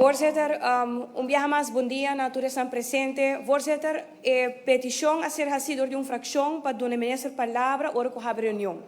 Voorzitter, un biaha mas bon dia na tur esnan presente. Voorzitter, e peticion a ser haci door di un fraccion pa duna e minister palabra ora cu habri reunion.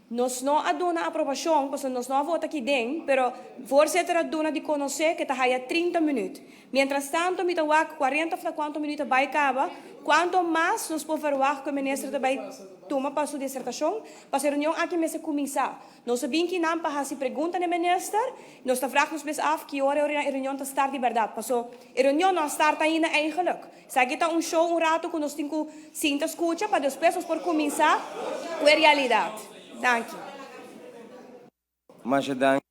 Nos no a duna aprobacion pasobra nos no a vota aki den, pero voorzitter a duna di conoce cu ta haya 30 minuut. Mientras tanto mi ta wak 40 of ta cuanto minuut a bay caba, cuanto mas nos por verwacht cu e minister ta bay tuma pa su disertacion? Pasobra e reunion aki mester cuminsa. Nos a bin kinan pa hasi pregunta na e minister. Nos ta vraag nos mes af ki ora e reunion ta start di berdad. Paso e reunion no a start ainda eigenlijk. Esaki ta un show un rato cu nos tin cu sinta scucha pa despues nos por cuminsa cu e realidad. Danki. Masha danki.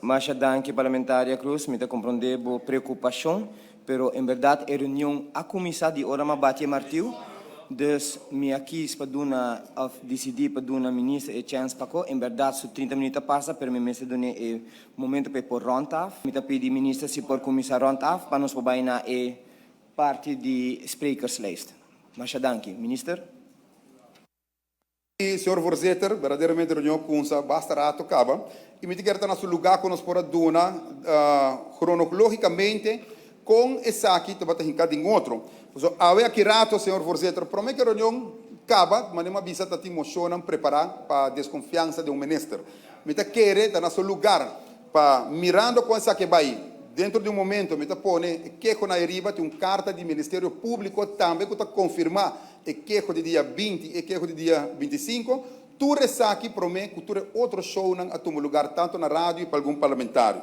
Masha danki Parlamentaria Croes, mi ta comprende bo preocupacion, pero en berdad e reunion a cuminsa di ora m'a bati e martiu, dus mi a kies pa duna of dicidi pa duna Minister e chance paco, en berdad su 30 minuut a pasa, pero mi mester dun'e e momento pa e por rond af. Mi ta pidi Minister si por cuminsa rond af pa nos por bay na e parti di sprekerslijst. Masha danki. Minister. Señor Voorzitter, berdaderamente reunion cunsa basta rato caba y mi ta kier ta na su lugar cu nos por a duna cronologicamente con esaki tabata hinca den otro. Pasobra awe aki rato, señor Voorzitter, prome cu e reunion caba, manera mi a bisa ta tin mocionnan prepara pa desconfiansa den un minister. Mi ta kere ta na su lugar pa mirando con esaki a bay, dentro di un momento mi ta pone e kehonan ariba, tin un carta di Ministerio Publico tambe cu ta confirma E keho di dia 20 i e keho di dia 25, tur esaki promé ku tur e otro shownan a tuma lugar tantu na radio i pa algun parlamentario.